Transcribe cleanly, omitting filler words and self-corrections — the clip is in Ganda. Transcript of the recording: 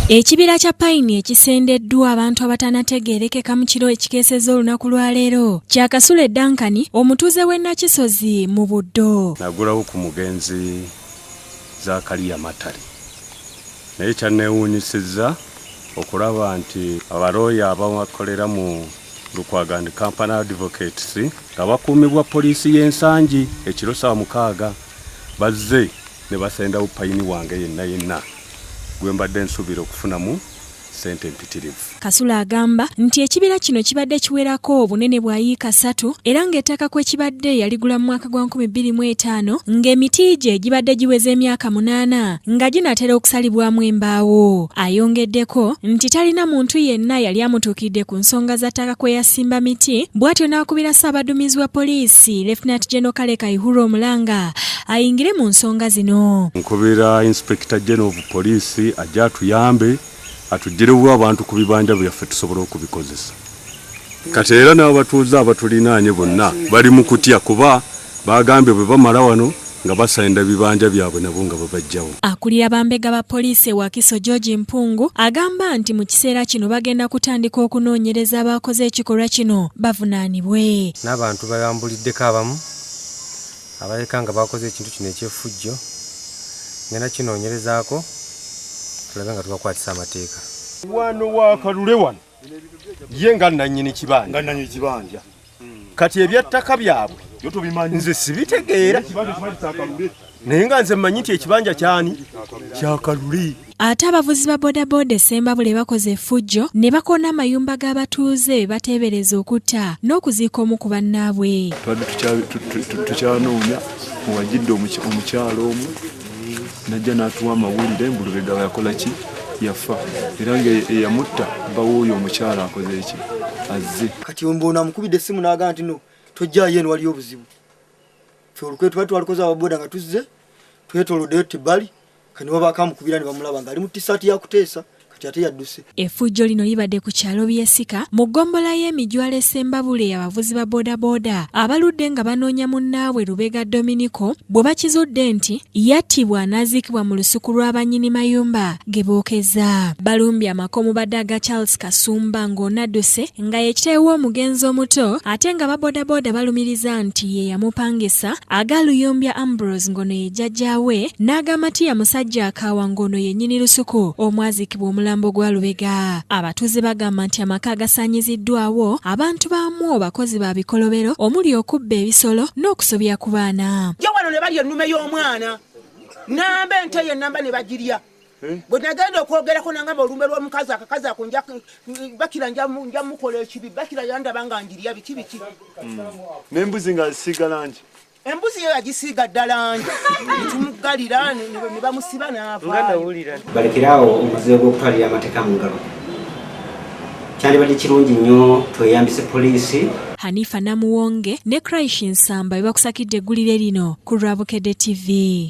Ekibira kya payini ekisendeddwa abantu abatanategeerekeka mu kiro ekikeesezza olunaku lwa leero kya Kasule Duncan omutuuze w'e Nakisozi mu Buddo. Nagulawo ku mugenzi Zakaliya Matale naye kyanneewuunyisizza okulaba nti abalooya abakolera mu Lukwago and Company Advocates nga bakuumibwa poliisi y'e Nsangi ekiro ssaawa 6 bazze ne basendawo payini wange yenna yenna gwe mbadde nsuubira okufunamu ssente empitirivu. Kasule agamba nti ekibira kino kibadde kiwerako obunene bwa yiika ssatu era ng'ettaka kwe kibadde yaligula mu mwaka gwa 2005 ng'emiti gye gibadde giweza emyaka 8 nga ginaatera okusalibwamu embaawo. Ayongeddeko nti talina muntu yenna yali amutuukiridde ku nsonga za ttaka kwe yasimba miti bw'atyo n'akubira Ssaabaduumizi wa poliisi Lieutenant General Kale Kayihura omulanga ayingire mu nsonga zino. Nkubira Inspector General of Police ajje atuyambe atuggyirewo abantu ku bibanja byaffe tusobole okubikozesa. Kati era n'abatuuze abatulinaanye bonna bali mu kutya kuba bagambye bwe bamala wano nga basenda ebibanja byabwe nabo nga babajjawo. Akulira bambega ba poliisi e Wakiso George Mpungu agamba nti mu kiseera kino bagenda kutandika okunoonyereza abaakoze ekikolwa kino bavunaanibwe. N'abantu bayambuliddeko abamu abaleka nga bakoze ekintu kino eky'effujjo, ngenda kinoonyerezaako tulabe nga tubakwatisa amateeka. Wano wakalule wano ye nga nannyini kibanja, nga nannyini kibanja. Kati ebyettaka byabwe nze sibitegeera, naye nga nze mmanyi nti ekibanja kyani kyakalule. Ate abavuzi ba bodaboda e Ssembabule bakoze effujjo ne bakoona amayumba g'abatuuze be bateebereza okutta n'okuziika omu ku bannaabwe. Tubadde tukyanoonya owajidde omukyalo omu najja n'atuwa amawulire mbu Lubega yakola ki, yafa, era nga eyamutta bawooyo omukyalo akoze ki, azze. Kati mbu amukubidde essimu n'agamba nti no tojjaayo eno waliyo obuzibu. Ffe olukwe twali twalukoze ababoda nga tuzze twetooloddeyo tebbali, kati ne babaako amukubira ne bamulaba ng'ali mu tisaati ya kuteesa, kati ate yadduse. Effujjo lino libadde ku kyalo Byesika mu ggombolola y'Emijwala e Ssembabule abavuzi ba bodaboda abaludde nga banoonya munnaabwe Lubega Dominiko bwe bakizudde nti yattibwa n'aziikibwa mu lusuku lwa bannyini mayumba ge bookeza. Balumbye amaka omubadde aga Charles Kasumba ng'onadduse nga ye kitaawe w'omugenzi omuto ate nga babodaboda balumiriza nti ye yamupangisa, aga Luyombya Ambrose ng'ono ye jjajjaawe n'aga Matiya Musajja Akaawa ng'ono ye nnyini lusuku omwaziikibwa omulambo gwa Lubega. Abatuuze bagamba nti amaka agasaanyiziddwawo abantu baamwo bakozi ba bikolobero omuli okubba ebisolo n'okusobya ku baana. Jjo wano ne balya ennume y'omwana namba ente ye namba ne bagirya. Bwe nagenda okwogerako nangamba olumbe lw'omukazi akakazi ako bakira nja mukola ekibi, bakira yandaba nga njirya biki biki. N'embuzi nga zisiiga langi. Embuzi yo yagisiiga dda langi netumuggalira ne bamusiba n'avaayo. Balekeraawo omuze gw'okutwalira amateeka mu ngalo. Kyandibadde kirungi nnyo tweyambise poliisi. Hanifa Namuwonge ne Kraish Nsamba be bakusakidde eggulire lino ku lwa Bukedde TV.